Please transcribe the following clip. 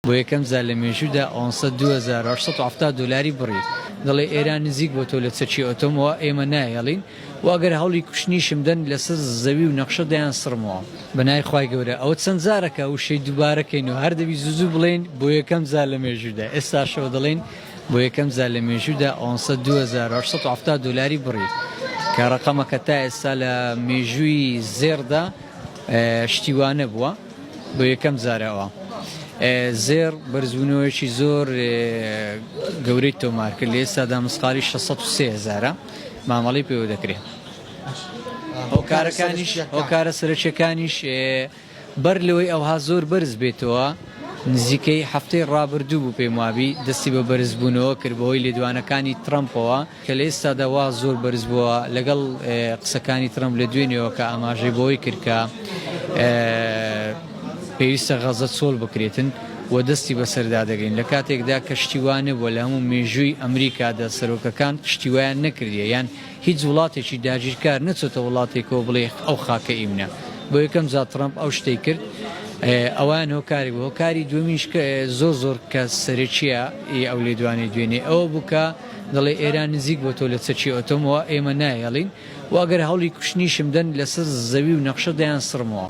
بۆ یەکەم جار لە مێژوودا ئۆنسە 2870 دۆلاری بڕی. دەڵێ ئێران نزیک بۆتەوە لە چەکی ئەتۆمەوە، ئێمە نایەڵین و ئەگەر هەوڵی کوشتنیشم دەن لەسەر زەوی و نەخشە دەیان سڕمەوە. بە ناوی خوای گەورە ئەوە چەند جارەکە وشەی دووبارە کەین و هەر دەبی زوو زوو بڵێین بۆ یەکەم جار لە مێژوودا ئێستاشەوە دەڵێین بۆ یەکەم جار لە مێژوودا ئۆنسە 2870 دۆلاری بڕی کە ڕەقەمەکە تا ئێستا لە مێژووی زێڕدا شتی وا نەبووە بۆ یەکەم جارەوە زێڕ بەرزبوونەوەیەکی زۆر گەورەی تۆمار کرد لە ئێستادا مسقالی 603 هەزارە مامەڵەی پێوە دەکرێت. هۆکارەکانیش هۆکارە سەرەکیەکانیش بەر لەوەی ئەوها زۆر بەرز بێتەوە نزیکەی هەفتەی ڕابردوو بوو پێم وابی دەستی بە بەرزبوونەوە کرد بەهۆی لێدوانەکانی ترەمپەوە کە لە ئێستادا وا زۆر بەرز بووە لەگەڵ قسەکانی ترەمپ لە دوێنێەوە کە ئاماژەی بەوەی کرد کە پێویستە غەزە چۆڵ بکرێتن و دەستی بەسەردا دەگرین لە کاتێکدا کە شتی وا نەبووە لە هەموو مێژووی ئەمریکادا سەرۆکەکان شتی وایان نەکردیە یان هیچ وڵاتێکی داگیرکار نەچۆتە وڵاتێکەوە بڵێ ئەو خاکە ئی منە. بۆ یەکەم جار تڕەمپ ئەو شتەی کرد. ئەوەیان هۆکارێک بوو. هۆکاری دووەمیش کە زۆر زۆر کە سەرەکییە ئی ئەو لێدوانەی دوێنێ ئەوە بوو کە دەڵێ ئێران نزیک بۆتەوە لە چەکی ئەتۆمەوە ئێمە نایەڵین و ئەگەر هەوڵی کوشتنیشم دەن لەسەر زەوی و نەخشە دەیان سڕمەوە.